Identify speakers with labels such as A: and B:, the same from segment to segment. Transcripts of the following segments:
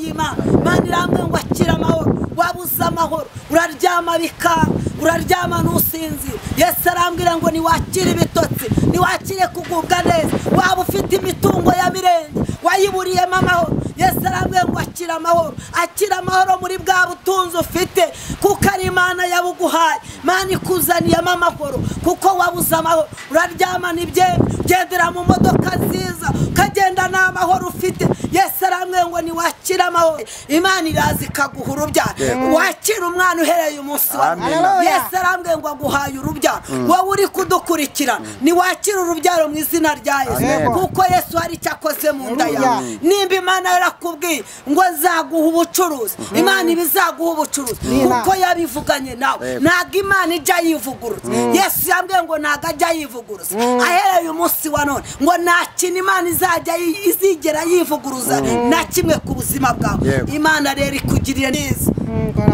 A: y'Imana. Imana irambwiye ngo akira amahoro, wabuze amahoro, uraryama bikanga, uraryama ntusinzire. Yesu arambwira ngo niwakire ibitotsi, niwakire kugubwa neza, waba ufite imitungo ya mirenge wayiburiyemo amahoro. Yesu arambwiye ngo akira amahoro, akira amahoro muri bwa butunzi ufite, kuko ari Imana yabuguhaye. Imana ikuzaniyemo amahoro kuko wabuze amahoro, uraryama n'ibyembe, ugendera mu modoka nziza, ukagenda nta mahoro ufite. Yesu arambwiye ngo niwakire amahoro, Imana iraza ikaguha urubyaro, wakira umwana uhereye umunsi wa none. Yesu arambwiye ngo aguhaye urubyaro, wowe uri kudukurikira niwakire urubyaro mu izina rya Yesu, kuko Yesu hari icyo akoze mu nda yawe. Nimba Imana yarakubwiye ngo nzaguha ubucuruzi, Imana ibizaguha ubucuruzi kuko yabivuganye nawe. Ntabwo Imana ijya yivuguruza. Yesu yambwiye ngo ntabwo ajya yivuguruza. Ahereye umunsi wa none ngo nta kintu Imana izajya izigera yivuguruza na kimwe ku buzima bwawe. Imana rero ikugirira neza.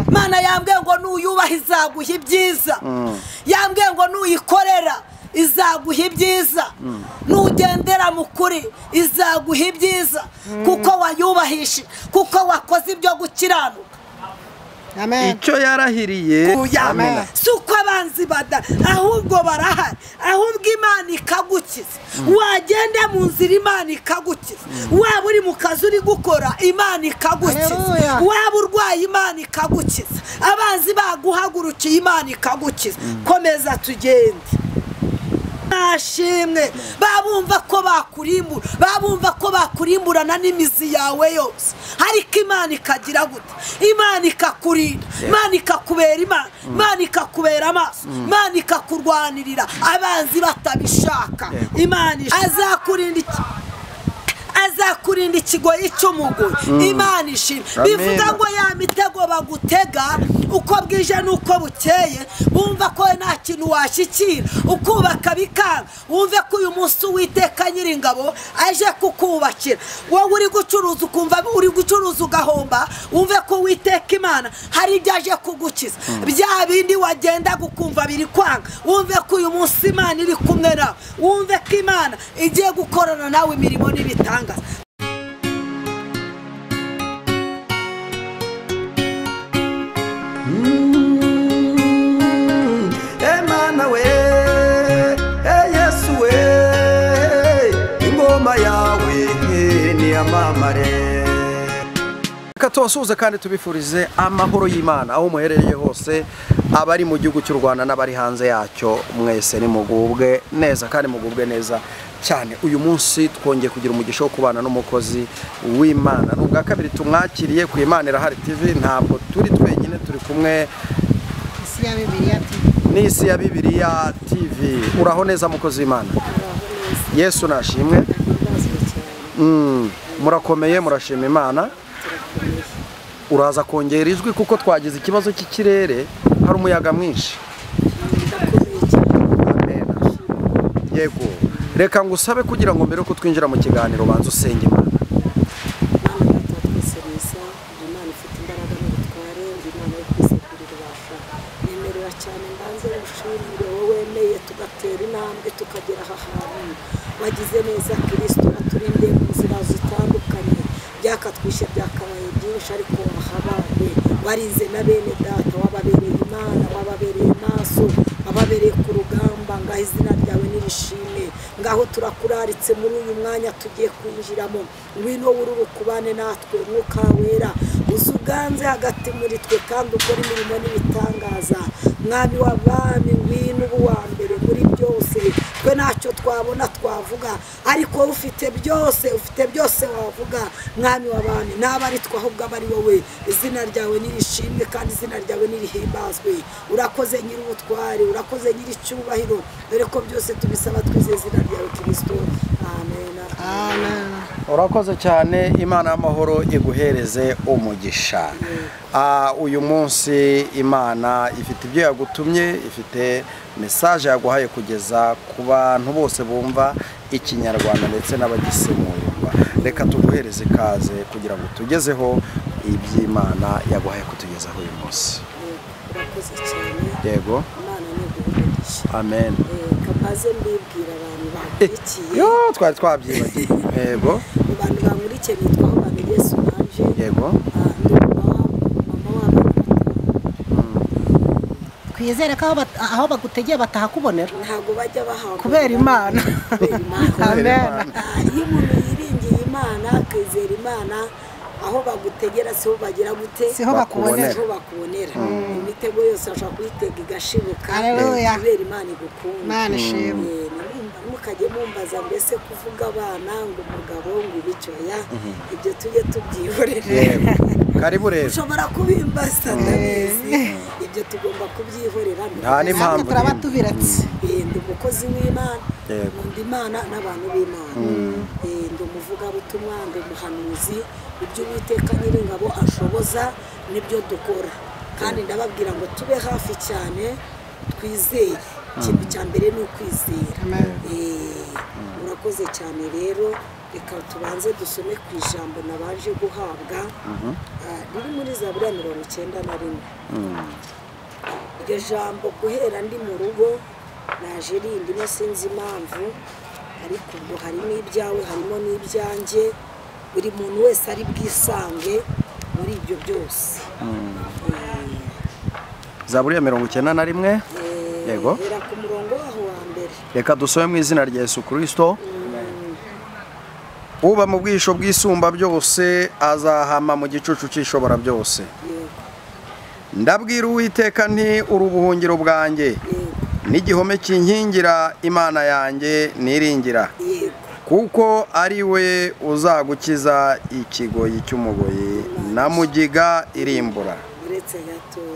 A: Imana yambwiye ngo nuyubaha izaguha ibyiza, yambwiye ngo nuyikorera izaguha ibyiza, nugendera mu kuri izaguha ibyiza, kuko wayubahishe, kuko wakoze ibyo gukiranuka.
B: Icyo yarahiriye.
A: Amen. Si uko abanzi bada, ahubwo barahari, ahubwo Imana ikagukiza. Wagenda mu nzira Imana ikagukiza, waba uri mu kazi uri gukora Imana ikagukiza, waba urwaye Imana ikagukiza, abanzi baguhagurukiye Imana ikagukiza. Komeza tugende. Nashimwe babumva ko bakurimbura, babumva ko bakurimburana n'imizi yawe yose, ariko Imana ikagira gute? Imana ikakurinda, Imana ikakubera Imana, Imana ikakubera amaso, Imana ikakurwanirira abanzi batabishaka. Imana azakurinda iki? Azakurinda ikigoyi cy'umugoyi. Imana ishimwe. Bivuga ngo ya mitego bagutega uko bwije nuko bukeye, bumva ko nta kintu washyikira, ukubaka bikanga. Wumve ko uyu munsi Uwiteka Nyiringabo aje kukubakira. Wowe uri gucuruza ukumva uri gucuruza ugahomba, wumve ko Uwiteka Imana hari ibyo aje kugukiza. Bya bindi wagenda gukumva biri kwanga, wumve ko uyu munsi Imana iri kumwe nawe, wumve ko Imana igiye gukorana nawe imirimo n'ibitangaza.
B: Emana we, Yesu we, ingoma yawe ni amamare. Reka tubasuhuze kandi tubifurize amahoro y'Imana aho muherereye hose, abari mu gihugu cy'u Rwanda n'abari hanze yacyo, mwese ni mugubwe neza kandi mugubwe neza cyane. Uyu munsi twongeye kugira umugisha wo kubana n'umukozi w'Imana. N'ubwa kabiri tumwakiriye ku Imana Irahari TV, ntabwo turi twenyine, turi kumwe n'isi ya Bibiliya TV. Uraho neza mukozi w'Imana? Yesu nashimwe. Murakomeye, murashima Imana. Uraza kongera ijwi kuko twagize ikibazo cy'ikirere, hari umuyaga mwinshi. Amen. Yego, reka ngusabe kugira ngo mbere ko twinjira mu kiganiro banze usenge Imana.
A: Imana ifite imbaraga n'ubutware, Imana yo kwisegurira ubasha. Nemerera cyane mbanze ngushimire wowe wemeye tugatera intambwe tukagera aha hantu. Wagize neza Kristo, waturinde mu nzira zitandukanye, byakatwishe byakabaye byinshi, ariko wahabaye, warinze na bene data, wababereye Imana, wababereye maso, wababereye ku rugamba. Ngaho izina ryawe nirishime. Ngaho turakuraritse muri uyu mwanya tugiye kwinjiramo, ngwino wururukubane natwe, Umwuka Wera uzuganze hagati muri twe kandi ukora imirimo n'ibitangaza. Mwami w'abami, ngwino ubu wa mbere muri byose. Twe ntacyo twabona twavuga, ariko wowe ufite byose, ufite byose wavuga. Mwami w'abami, naba ari twe ahubwo aba ari wowe. Izina ryawe nirishimwe kandi izina ryawe nirihimbazwe. Urakoze nyir'ubutware, urakoze nyir'icyubahiro, dore ko byose tubisaba twizeye izina ryawe Kristo. Amen.
C: Amen.
B: Urakoze cyane, Imana y'amahoro iguhereze umugisha. Uyu munsi Imana ifite ibyo yagutumye, ifite message yaguhaye kugeza ku bantu bose bumva Ikinyarwanda ndetse n'abagisemurirwa. Reka tuguhereze ikaze kugira ngo tugezeho iby'Imana yaguhaye kutugezaho uyu munsi.
A: Urakoze cyane.
B: Yego.
A: Imana ni umugisha.
B: Amen.
A: Kabaze mbibwira abantu bakurikiye.
B: Yo twari twabyibagiye. Yego.
A: Mu bantu bankurikiye nitwa Abantu Yesu Ange.
B: Yego. Yego.
A: Mama w'abana.
C: Twizere ko aho bagutegeye batahakubonera.
A: Ntabwo bajya bahabwa.
C: Kubera Imana. Amen.
A: Iyo umuntu yiringiye Imana, akizera Imana, aho bagutegera siho bagira gute,
C: siho bakubonera.
A: Siho bakubonera. Imitego yose ashobora kuyitega igashibuka. Kubera Imana igukunda.
C: Imana ishimwe.
A: Mukajye mumbaza mbese kuvuga abana ngo umugabo ngo ibicoya, ibyo tujye tubyihorera.
B: Karibu rero.
A: Ushobora kubimbaza ndabizi. Ibyo tugomba kubyihorera.
B: Nta n'impamvu
C: turaba tubiretse.
A: Ndi umukozi w'Imana, nkunda Imana n'abantu b'Imana. Ndi umuvugabutumwa, ndi umuhanuzi, ibyo Uwiteka Nyiringabo ashoboza nibyo dukora. Kandi ndababwira ngo tube hafi cyane, twizere. Ikintu cya mbere ni ukwizera. Murakoze cyane rero, reka tubanze dusome ku ijambo nabanje guhabwa riri muri Zaburi ya 91. Iryo jambo guhera ndi mu rugo naje rindimo sinzi impamvu, ariko ubwo harimo ibyawe harimo n'ibyanjye, buri muntu wese ari bwisange muri ibyo byose.
B: Zaburi ya 91. Yego.
A: Hera ku murongo waho wa mbere.
B: Reka dusome mu izina rya Yesu Kristo. Uba mu bwisho bw'isumba byose azahama mu gicucu cy'ishobora byose. Ndabwira Uwiteka nti uri ubuhungiro bwanjye, n'igihome kinkingira, Imana yanjye niringira, kuko ari we uzagukiza ikigoyi cy'umugoyi na mugiga irimbura.
A: Uretse gatoya.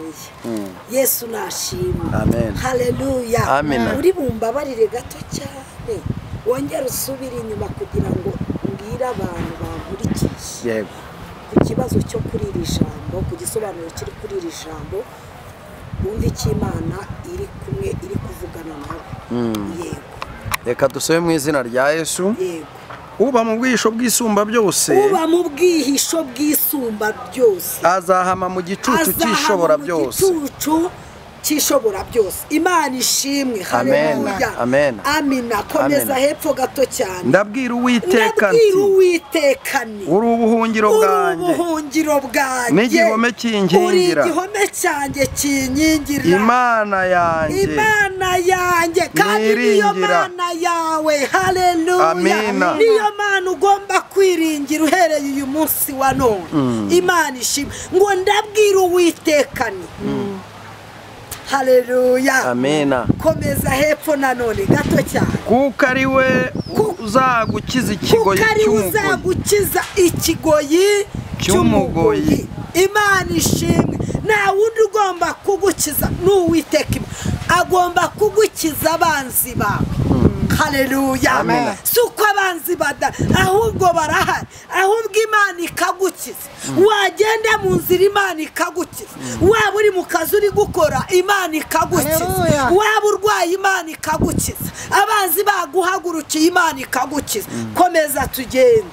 A: Yesu nashimwe.
B: Amen.
A: Haleluya.
B: Amen.
A: Uri bumbabarire gato cyane, wongere usubire inyuma kugira ngo mbwire abantu bankurikiye.
B: Yego.
A: Ku kibazo cyo kuri iri jambo, ku gisobanuro kiri kuri iri jambo, bumve icyo Imana iri kumwe iri kuvugana nabo. Yego.
B: Reka dusome mu izina rya Yesu.
A: Yego.
B: Uba mu bwisho bw'isumba byose,
A: uba mu bwihisho bw'isumba byose,
B: azahama mu gicucu cy'ishobora byose.
A: Gicucu cy'ishobora byose. Imana ishimwe. Haleluya.
B: Amen.
A: Amina. Komeza hepfo gato cyane.
B: Ndabwira Uwiteka nti uri ubuhungiro bwanjye,
A: ubuhungiro bwanjye,
B: n'igihome kinkingira,
A: uri igihome cyanjye kinkingira,
B: Imana yanjye,
A: Imana yanjye, kandi niyo Mana yawe. Haleluya. Niyo Mana ugomba kwiringira uhereye uyu munsi wa none. Imana ishimwe. Ngo ndabwira Uwiteka nti. Haleluya.
B: Amena.
A: Komeza hepfo nanone gato cyane.
B: Kuko ari we uzagukiza ikigoyi cy'umugoyi.
A: Uzagukiza ikigoyi cy'umugoyi. Imana ishimwe. Nta wundi ugomba kugukiza n'Uwiteka. Agomba kugukiza abanzi bawe. Haleluya. Si uko abanzi bada, ahubwo barahari, ahubwo Imana ikagukiza. Wagenda mu nzira Imana ikagukiza. Waba uri mu kazi uri gukora Imana ikagukiza. Waba urwaye Imana ikagukiza. Abanzi baguhagurukiye Imana ikagukiza. Komeza tugende.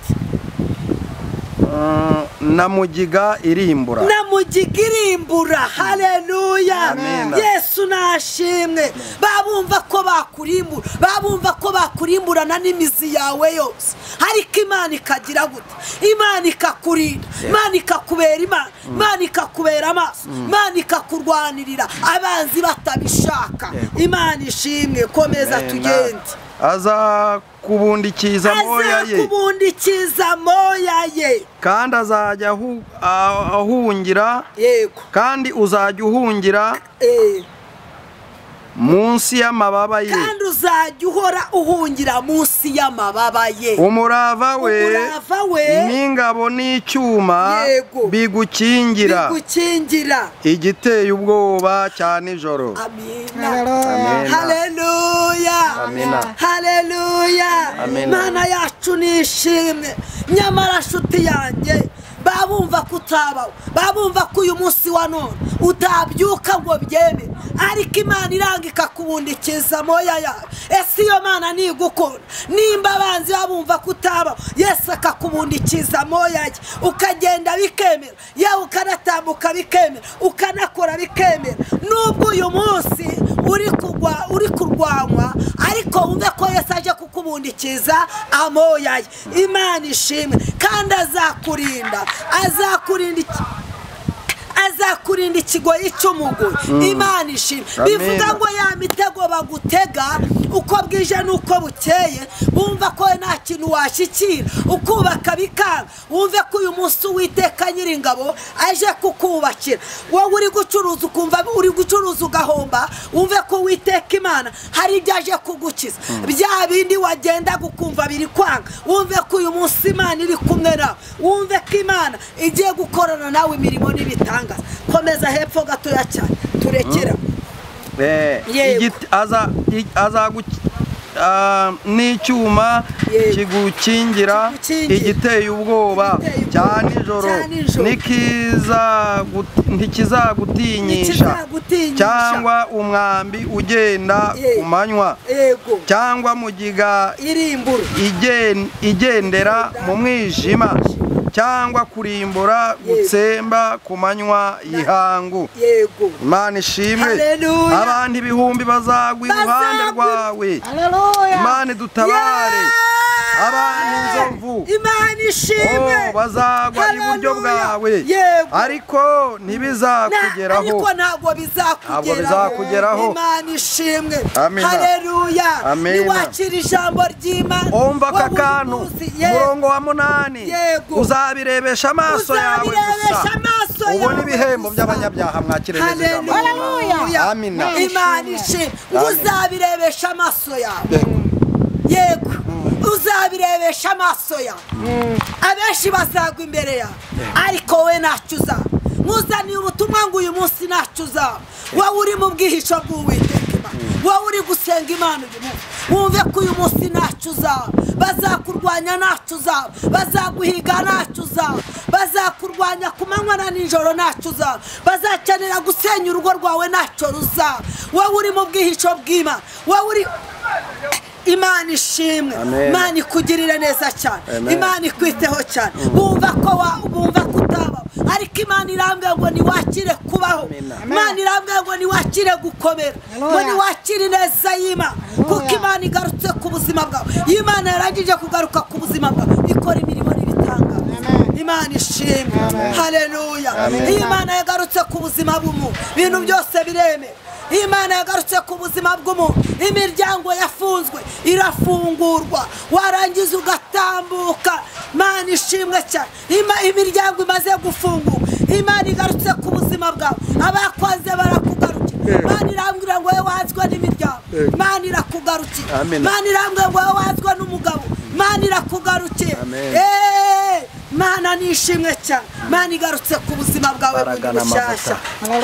B: Na mugiga irimbura.
A: Na mugiga irimbura. Haleluya. Yesu nashimwe. Babumva ko bakurimbura, babumva ko bakurimburana n'imizi yawe yose, ariko Imana ikagira gute? Imana ikakurinda, Imana ikakubera Imana, Imana ikakubera amaso, Imana ikakurwanirira abanzi batabishaka. Imana ishimwe. Komeza tugende.
B: Azakubundikiza amoya ye,
A: azakubundikiza amoya ye,
B: kandi azajya ahungira.
A: Yego.
B: Kandi uzajya uhungira munsi y'amababa ye,
A: kandi uzajya uhora uhungira munsi y'amababa ye.
B: Umurava we n'ingabo n'icyuma bigukingira,
A: bigukingira
B: igiteye ubwoba cya nijoro.
A: Amina. Haleluya. Haleluya. Mana yacu nishimwe. Nyamara nshuti yanjye, babumva kutabaho, babumva ko uyu munsi wa none utabyuka ngo byeme, ariko Imana iranga ikakubundikiza amoya yawe. Ese iyo Mana nigukunda, nimba abanzi babumva kutabaho, Yesu akakubundikiza amoya ye, ukagenda bikemera, yewe ukanatambuka bikemera, ukanakora bikemera. Nubwo uyu munsi uri kurwanywa, ariko wumve ko Yesu aje kukubundikiza amoya ye. Imana ishimwe. Kandi azakurinda, Azakurinda ikigoyi cy'umugoyi. Imana ishimwe. Bivuga ngo ya mitego bagutega uko bwije nuko bukeye, bumva ko nta kintu washyikira, ukubaka bikanga. Wumve ko uyu munsi Uwiteka Nyiringabo aje kukubakira. Wowe uri gucuruza ukumva uri gucuruza ugahomba, wumve ko Uwiteka Imana hari ibyo aje kugukiza. Bya bindi wagenda gukumva biri kwanga, wumve ko uyu munsi Imana iri kumwe nawe. Wumve ko Imana igiye gukorana nawe imirimo n'ibitangaza. Komeza hepfo gatoya cyane turekera.
B: N'icyuma kigukingira igiteye ubwoba cya nijoro, ntikizagutinyisha, cyangwa umwambi ugenda ku manywa, cyangwa mugiga igendera mu mwijima, cyangwa kurimbura gutsemba ku manywa y'ihangu. Imana ishimwe. Abantu ibihumbi bazagwa iruhande rwawe. Imana idutabare. Abantu inzovu
A: Imana ishimwe
B: bazagwa iburyo bwawe, ariko ntibizakugeraho.
A: Ariko ntabwo bizakugeraho. Imana ishimwe. Haleluya. Niwakira ijambo ry'Imana.
B: Umva aka kantu, umurongo wa 8, uzabirebesha amaso yawe gusa, ubone ibihembo by'abanyabyaha. Mwakire neza ijambo ry'Imana. Amina.
A: Imana ishimwe. Uzabirebesha amaso yawe. Yego, uzabirebesha amaso yawe. Abenshi bazagwa imbere yawe, ariko we ntacyo uzaba. Nkuzaniye ubutumwa ngo uyu munsi ntacyo uzaba. Wowe uri mu bwihisho bw'Uwiteka Imana, wowe uri gusenga Imana uyu munsi, wumve ko uyu munsi ntacyo uzaba. Bazakurwanya ntacyo uzaba, bazaguhiga ntacyo uzaba, bazakurwanya ku manywa na nijoro ntacyo uzaba, bazakenera gusenya urugo rwawe ntacyo ruzaba. Wowe uri mu bwihisho bw'Imana, wowe uri Imana ishimwe. Imana ikugirire neza cyane. Imana ikwiteho cyane. Bumva ko bumva kutabaho, ariko Imana irambwira ngo niwakire kubaho. Imana irambwira ngo niwakire gukomera, ngo niwakire neza y'Imana, kuko Imana igarutse ku buzima bwawe. Imana yarangije kugaruka ku buzima bwawe, ikora imirimo n'ibitangaza. Imana ishimwe. Haleluya. Imana yagarutse ku buzima bw'umuntu, ibintu byose biremera. Imana yagarutse ku buzima bw'umuntu, imiryango yafunzwe irafungurwa, warangiza ugatambuka. Imana ishimwe cyane. Imiryango imaze gufungurwa, Imana igarutse ku buzima bwawe. Abakwanze barakugarukira. Imana irambwira ngo wowe wanzwe n'imiryango, Imana irakugarukira. Imana irambwira ngo wowe wanzwe n'umugabo, Imana irakugarukira. Imana nishimwe cyane. Imana igarutse ku buzima bwawe bushyashya.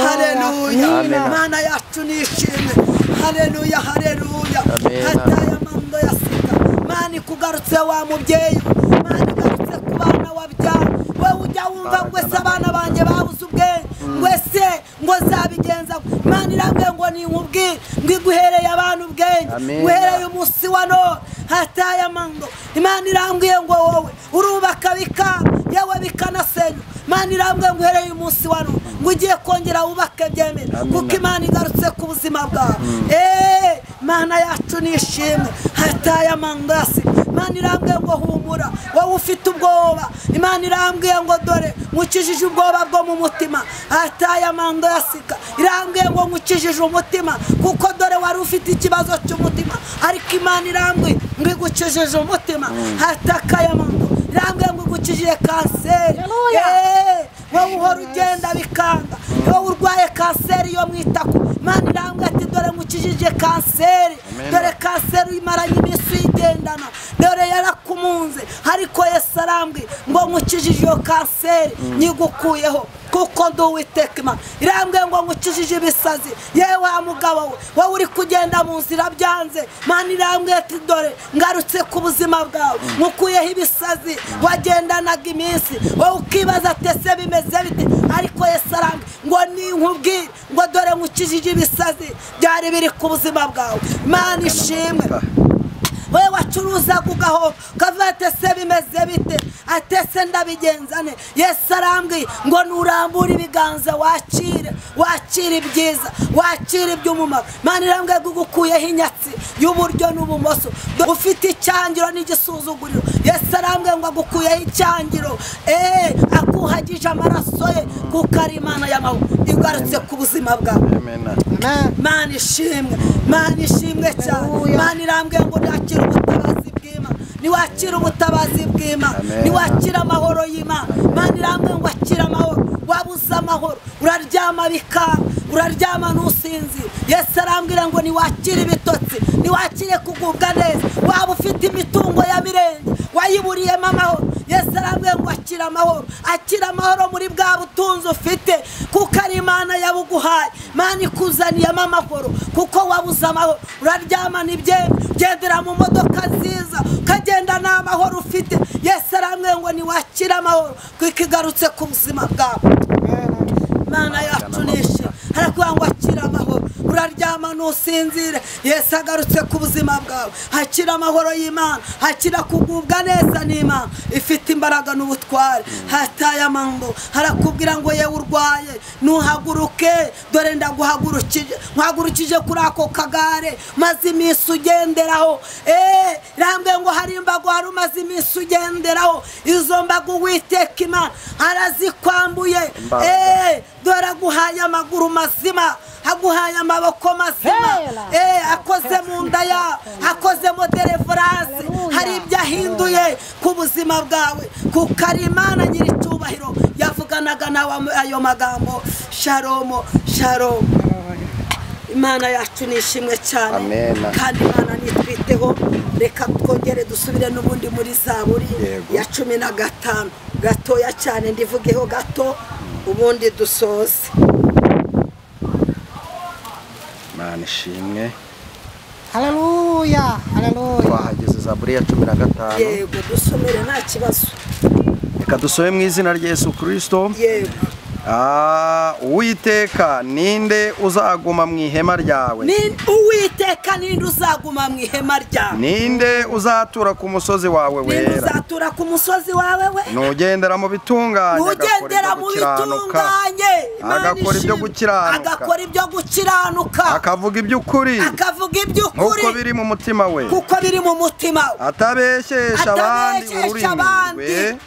A: Haleluya. Imana yacu nishimwe. Haleluya, haleluya. Hataya mando yasika. Imana ikugarutse wa mubyeyi. Imana igarutse ku bana wabyara. Wowe ujya wumva ngo ese abana banjye babuze ubwenge, ngo ese ngo zabigenza. Imana irambwira ngo ninkubwire ngo iguhereye abantu ubwenge, nguhereye umunsi wa none. Hataya mando. Imana irambwiye ngo wowe urubaka bikanga, yewe bikanasenya. Imana irambwiye ngo uhereye umunsi wa none ngo ugiye kongera wubake byemere, kuko Imana igarutse ku buzima bwawe. Imana yacu nishimwe. Hataya mando yasi. Imana irambwiye ngo humura, wowe ufite ubwoba. Imana irambwiye ngo dore nkukijije ubwoba bwo mu mutima. Hataya mando yasika. Irambwiye ngo nkukijije umutima, kuko dore wari ufite ikibazo cy'umutima, ariko Imana irambwiye ngo igukijije umutima. Hatakaya mando. Irambwiye ngo igukijije kanseri. Wowe uhora ugenda bikanga, wowe urwaye kanseri yo mu itako, Imana irambwiye ati dore nkukijije kanseri. Dore kanseri imaranye iminsi uyigendana, dore yarakumunze, ariko Yesu arambwiye ngo nkukijije iyo kanseri nyigukuyeho, kuko ndi Uwiteka Imana. Irambwiye ngo nkukijije ibisazi. Yewe wa mugabo we, wowe uri kugenda mu nzira byanze, Imana irambwiye ati dore ngarutse ku buzima bwawe, nkukuyeho ibisazi wagendanaga iminsi, wowe ukibaza ati ese bimeze bite, ariko Yesu arambwiye ngo ninkubwire ngo dore nkukijije ibisazi byari biri ku buzima bwawe. Imana ishimwe. Wowe wacuruzaga ugahomba ukavuga ati ese bimeze bite, ati ese ndabigenza ne? Yesu arambwiye ngo nurambure ibiganza wakire, wakire ibyiza, wakire iby'umumaro. Imana irambwiye ngo igukuyeho inyatsi y'uburyo n'ubumoso, ufite icyangiro n'igisuzuguriro. Yesu arambwiye ngo agukuyeho icyangiro, akuhagije amaraso ye, kuko ari Imana y'amahoro igarutse ku buzima bwawe. Imana ishimwe, Imana ishimwe cyane. Imana irambwiye ngo nakire ubutabazi bw'Imana, niwakira ubutabazi bw'Imana, niwakira amahoro y'Imana. Imana irambwiye ngo akira amahoro, wabuze amahoro, uraryama bikanga, uraryama ntusinzire. Yesu arambwira ngo niwakire ibitotsi, niwakire kugubwa neza. Waba ufite imitungo ya mirenge wayiburiyemo amahoro, Yesu arambwiye ngo akira amahoro, akira amahoro muri bwa butunzi ufite, kuko ari Imana yabuguhaye. Imana ikuzaniyemo amahoro kuko wabuze amahoro. Uraryama n'ibyembe, ugendera mu modoka nziza, ukagenda nta mahoro ufite. Yesu arambwiye ngo niwakire amahoro kuko igarutse ku buzima bwawe. Imana yacu nishimwe, harakubwira ngo akira amahoro, uraryama ntusinzire. Yesu agarutse ku buzima bwawe, hakira amahoro y'Imana, hakira kugubwa neza n'Imana ifite imbaraga n'ubutware. Hataye amango, harakubwira ngo yewe urwaye ntuhaguruke, dore ndaguhagurukije, nkuhagurukije kuri ako kagare maze iminsi ugenderaho. Irambwiye ngo hari imbago wari umaze iminsi ugenderaho, izo mbago Uwiteka Imana arazikwambuye. Dore aguhaye amaguru mazima, aguhaye amaboko mazima, akoze mu nda yawe, akozemo deliverance. Hari ibyo ahinduye ku buzima bwawe, kuko ari Imana nyiricyubahiro yavuganaga nawe ayo magambo. Shalom, shalom. Imana yacu ni ishimwe cyane, kandi Imana nitwiteho. Reka twongere dusubire n'ubundi muri Zaburi ya 15 gatoya cyane, ndivugeho gato ubundi dusoze.
B: Imana ishimwe.
C: Haleluya, haleluya.
B: Twahageze Zaburi ya 15.
A: Yego, dusomere nta kibazo.
B: Reka dusome mu izina rya Yesu Kristo.
A: Yego.
B: Uwiteka ninde uzaguma mu ihema ryawe?
A: Uwiteka ninde uzaguma mu ihema ryawe?
B: Ninde uzatura ku musozi wawe wera?
A: Ninde uzatura ku musozi wawe we?
B: Nugendera mu bitunganye,
A: nugendera mu bitunganye,
B: agakora ibyo gukiranuka,
A: agakora ibyo gukiranuka,
B: akavuga iby'ukuri,
A: akavuga iby'ukuri,
B: kuko biri mu mutima we,
A: kuko biri mu mutima we,
B: atabeshyesha abandi ururimi rwe,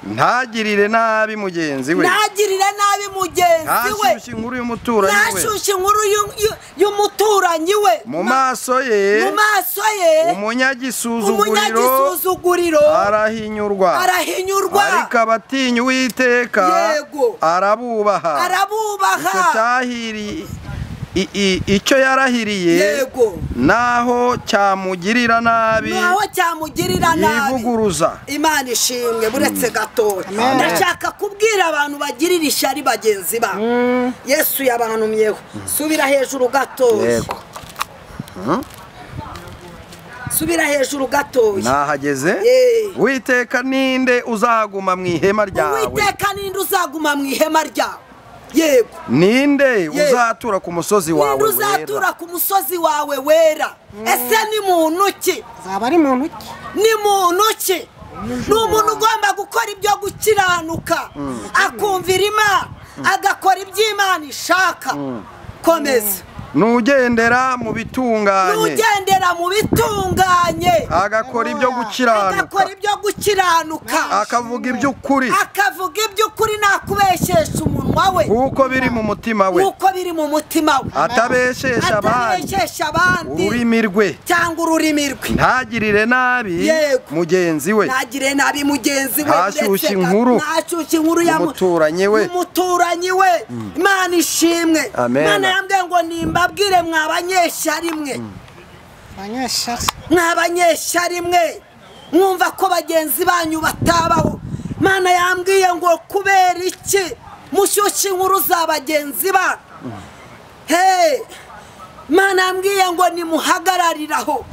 B: ntagirire nabi mugenzi we,
A: ntagirire nabi mugenzi we,
B: ntashyushye inkuru y'umuturanyi we,
A: ntashyushye inkuru y'umuturanyi we,
B: mu maso ye,
A: mu maso ye,
B: umunyagisuzuguriro arahinyurwa,
A: arahinyurwa,
B: ariko abatinya Uwiteka arabubaha,
A: arabubaha.
B: Icyo yarahiriye naho cyamugirira nabi,
A: naho cyamugirira nabi,
B: yivuguruza.
A: Imana ishimwe. Buretse gatoya, ndashaka kubwira abantu bagirira ishyari bagenzi babo. Yesu yabantumyeho. Subira hejuru gatoya.
B: Yego.
A: Subira hejuru gatoya.
B: Nahageze. Uwiteka ninde uzaguma mu ihema ryawe?
A: Uwiteka ninde uzaguma mu ihema ryawe? Yego.
B: Ninde uzatura ku musozi wawe wera?
A: Ninde uzatura ku musozi wawe wera? Ese ni muntu ki?
C: Zaba ari muntu ki?
A: Ni muntu ki? Ni umuntu ugomba gukora ibyo gukiranuka, akumvira Imana, agakora ibyo Imana ishaka. Komeza.
B: Nugendera mu bitunganye,
A: nugendera mu bitunganye,
B: agakora ibyo gukiranuka,
A: agakora ibyo gukiranuka,
B: akavuga iby'ukuri,
A: akavuga iby'ukuri, nakubeshyesha umunwa we,
B: kuko biri mu mutima we,
A: kuko biri mu mutima we,
B: atabeshyesha abandi,
A: atabeshyesha abandi
B: ururimi rwe,
A: cyangwa ururimi rwe,
B: ntagirire nabi mugenzi we,
A: ntagirire nabi mugenzi we,
B: ntashyushye inkuru,
A: ntashyushye inkuru ya
B: umuturanyi we,
A: umuturanyi we. Imana ishimwe. Imana yambwiye ngo nimba abwire mwa banyeshyari mwe, mwa banyeshyari mwe, mwumva ko bagenzi banyu batabaho. Imana yambwiye ngo kubera iki mushyushye inkuru za bagenzi banyu? Hey, Imana yambwiye ngo nimuhagarariraho,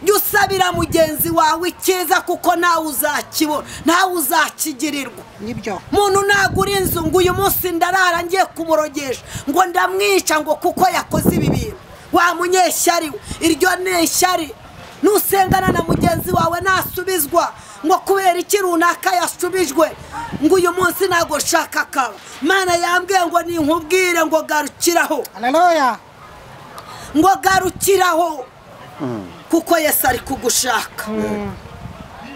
A: jya usabira mugenzi wawe icyiza, kuko nawe uzakibona, nawe uzakigirirwa.
C: Nibyo.
A: Muntu nagura inzu ngo uyu munsi ndarara ngiye kumurogesha, ngo ndamwica ngo kuko yakoze ibi bintu. Wa munyeshyari we, iryo ni ishyari. Nusengana na mugenzi wawe nasubizwa ngo kubera iki runaka yasubijwe, ngo uyu munsi ntago shaka kaba. Mana yambwiye ngo ninkubwire ngo garukiraho.
C: Haleluya.
A: Ngo garukiraho kuko Yesu ari kugushaka.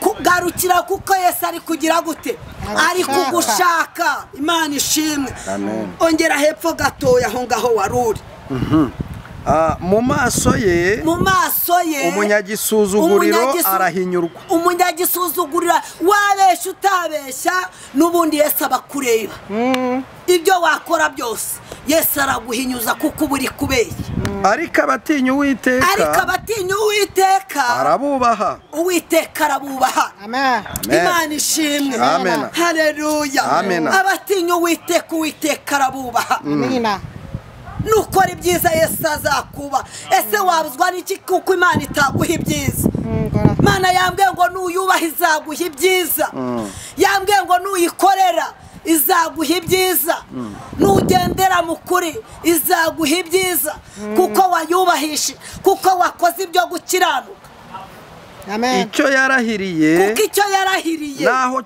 A: Kugarukira kuko Yesu ari kugira gute? Ari kugushaka. Imana ishimwe. Ongera hepfo gatoya aho ngaho waruri.
B: Mu maso ye, umunyagisuzuguriro arahinyurwa.
A: Umunyagisuzuguriro wabesha utabesha n'ubundi Yesu abakureba. Ibyo wakora byose Yesu araguhinyuza kuko uburi kubeshya.
B: Ariko abatinya Uwiteka, arabubaha.
A: Uwiteka arabubaha.
C: Amen.
A: Imana ishimwe.
B: Amen.
A: Haleluya. Abatinya Uwiteka, Uwiteka arabubaha.
C: Amina.
A: Nukora ibyiza Yesu azakuba. Ese wabuzwa n'iki kuko Imana itaguha ibyiza? Imana yambwiye ngo nuyubaha izaguha ibyiza. Yambwiye ngo nuyikorera izaguha ibyiza. Nugendera mu kuri izaguha ibyiza, kuko wayubahishe, kuko wakoze ibyo gukiranuka.
C: Amen.
B: Icyo yarahiriye,
A: kuko icyo yarahiriye
B: naho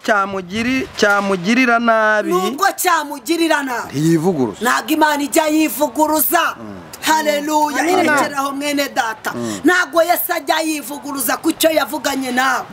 B: cyamugirira nabi,
A: nubwo cyamugirira nabi
B: ntiyivuguruza.
A: Ntabwo Imana ijya yivuguruza. Haleluya. Irekeraho mwene data. Ntabwo Yesu ajya yivuguruza ku cyo yavuganye nawe.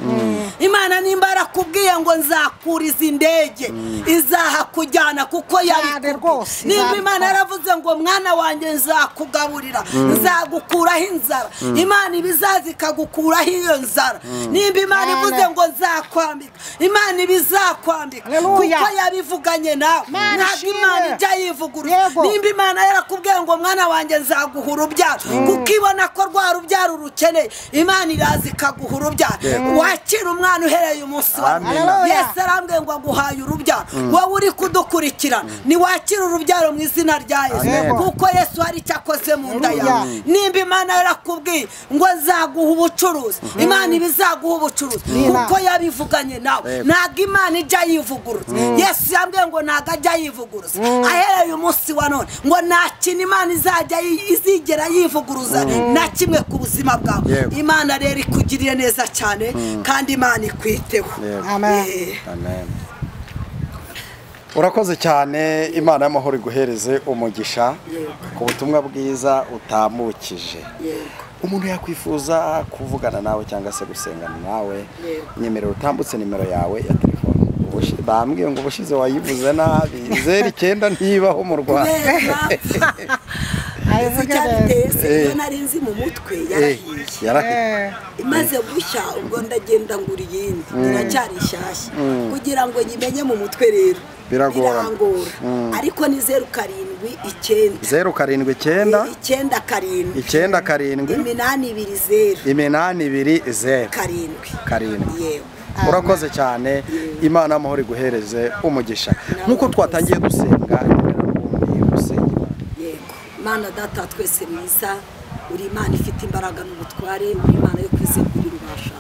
A: Imana nimba arakubwiye ngo nzakuriza indege, izahakujyana kuko yabikubwiye. Nimba Imana yaravuze ngo mwana wanjye nzakugaburira, nzagukuraho inzara, Imana ibizaza ikagukuraho iyo nzara. Nimba Imana ivuze ngo nzakwambika, Imana ibizakwambika kuko yabivuganye nawe. Ntabwo Imana ijya yivuguruza. Nimba Imana yarakubwiye ngo mwana wanjye nzaguha urubyaro, kuko ibona ko rwa rubyaro rukeneye, Imana iraza ikaguha urubyaro. Wakira umwana uhereye umunsi wa Yesu arambwiye ngo aguhaye urubyaro. Wowe uri kudukurikirana niwakira urubyaro mu izina rya Yesu, kuko Yesu hari icyo akoze mu nda yawe. Nimba Imana yarakubwiye ngo nzaguha ubucuruzi, Imana ibizaguha ubucuruzi kuko yabivuganye nawe. Ntabwo Imana ijya yivuguruza. Yesu yambwiye ngo ntabwo ajya yivuguruza. Ahereye umunsi wa none ngo nta kintu Imana izajya izigera yivuguruza na kimwe ku buzima bwawe. Imana rero ikugirire neza cyane kandi Imana ikwiteho.
C: Amen.
B: Amen. Urakoze cyane. Imana y'amahoro iguhereze umugisha ku butumwa bwiza utambukije. Umuntu yakwifuza kuvugana nawe cyangwa se gusengana nawe, nyemerera utambutse nimero yawe ya telefone. Bambwiye ngo ubushize wayivuze nabi, 09 ntibaho mu Rwanda.
A: Iyo nari nzi mu mutwe yarahiye, imaze gushya ubwo ndagenda ngura iyindi iracyari nshyashya kugira ngo nyimenye mu mutwe rero birangora. Ariko ni 0 7 9
B: 0 7 9
A: 9 7
B: 9 7
A: 8 2 0
B: 8 2 0
A: 7
B: 7. Yego. Urakoze cyane. Imana amahoro iguhereze umugisha. Nkuko twatangiye gusenga,
A: yego. Mana data twese mwiza, uri Imana ifite imbaraga n'ubutware, uri Imana yo kwizegurira ubasha.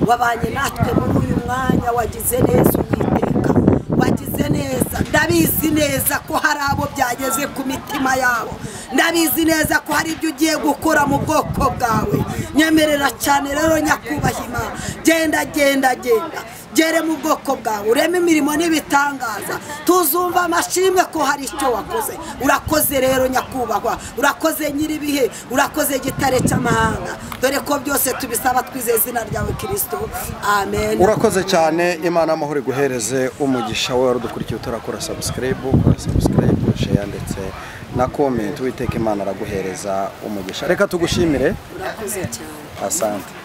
A: Wabanye natwe muri uyu mwanya, wagize neza Uwiteka, wagize neza. Ndabizi neza ko hari abo byageze ku mitima yabo, ndabizi neza ko hari ibyo ugiye gukora mu bwoko bwawe. Nyemerera cyane rero nyakubaha Imana, genda genda genda gere mu bwoko bwawe, ureme imirimo n'ibitangaza, tuzumva amashimwe ko hari icyo wakoze. Urakoze rero nyakubahwa, urakoze nyiribihe, urakoze gitare cy'amahanga, dore ko byose tubisaba twizeye izina ryawe Kristo. Amen.
B: Urakoze cyane. Imana amahoro iguhereze umugisha. Wowe udukurikiye utarakora subscribe, ukora subscribe, share ndetse na comment. Uwiteka Imana araguhereza umugisha. Reka tugushimire.
A: Urakoze cyane.
B: Asante.